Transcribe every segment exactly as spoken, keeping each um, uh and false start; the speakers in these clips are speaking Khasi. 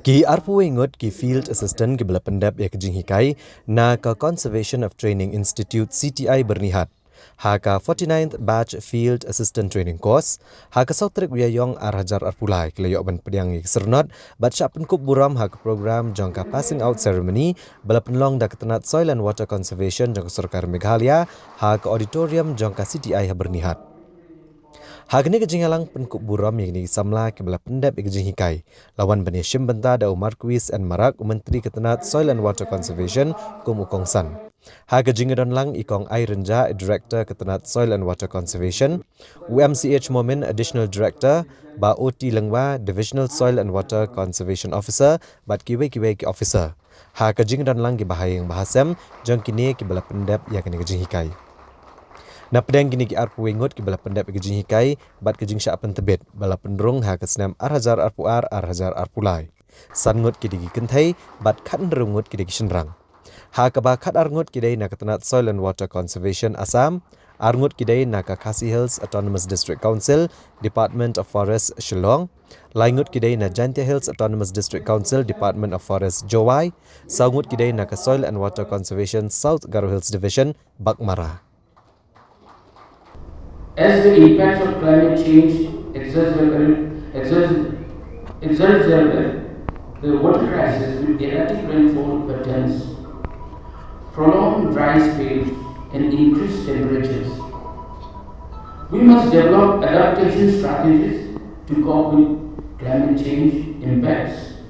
Ki arphew wei ngut ki Field Assistant kiba la pyndep ïa ka jinghikai na ka Conservation of Training Institute, C T I, Byrnihat ha ka forty-ninth Batch Field Assistant Training Course. Ha ka saw tarik u Ïaïong ar hajar arphew lai ki la ïoh ban pdiang ïa ki syrnod bad shah pynkup burom ha ka program jong ka Passing Out Ceremony ba la pynlong da ka tnat Soil and Water Conservation jong ka Sorkar Meghalaya ha ka auditorium jong ka C T I ha Byrnihat. Ha kane ka jingïalang pynkup burom ïa kine ki samla kiba la pyndep ïa ka jinghikai, la wan ban ïashim bynta da u Marcuise N Marak, u Myntri ka tnat Soil and Water Conservation, kum u kongsan. Ha ka jingdon lang i Kong I Rynjah, i Director ka tnat Soil and Water Conservation, u M C H Momin, Additional Director, Bah O T Lyngwa, Divisional Soil and Water Conservation Officer, bad kiwei kiwei ki officer. Ha ka jingdon lang ki bahaïing bahasem jong kine kiba la pyndep ïa kane ka jinghikai. Na pdeng kine ki arphew wei ngut kiba la pyndep ïa ka jinghikai bad ka jingshah pyntbit ba la pynrung ha ka snem ar hajar arphew ar, ar hajar arphew lai, san ngut ki dei ki kynthei bad khathynriew ngut ki dei ki shynrang. Ha kaba khatar ngut ki dei na ka tnat Soil and Water Conservation Assam, ar ngut ki dei na ka Khasi Hills Autonomous District Council, Department of Forest, Shillong, lai ngut ki dei na Jaintia Hills Autonomous District Council, Department of Forest, Jowai, saw ngut ki dei na ka Soil and Water Conservation South Garo Hills Division, Baghmara. As the impacts of climate change exacerbate, exacerbate, exacerbate the water crisis with erratic rainfall patterns, prolonged dry spells, and increased temperatures, we must develop adaptation strategies to cope with climate change impacts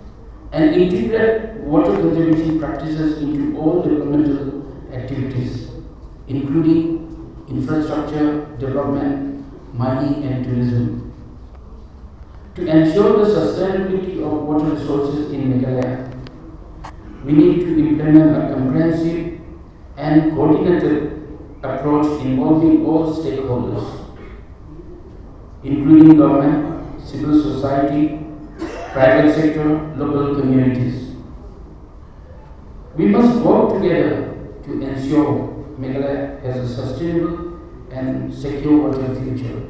and integrate water conservation practices into all developmental activities, including infrastructure development, mining, and tourism. To ensure the sustainability of water resources in Meghalaya, we need to implement a comprehensive and coordinated approach involving all stakeholders, including government, civil society, private sector, local communities. We must work together to ensure Meghalaya has a sustainable and secure water future.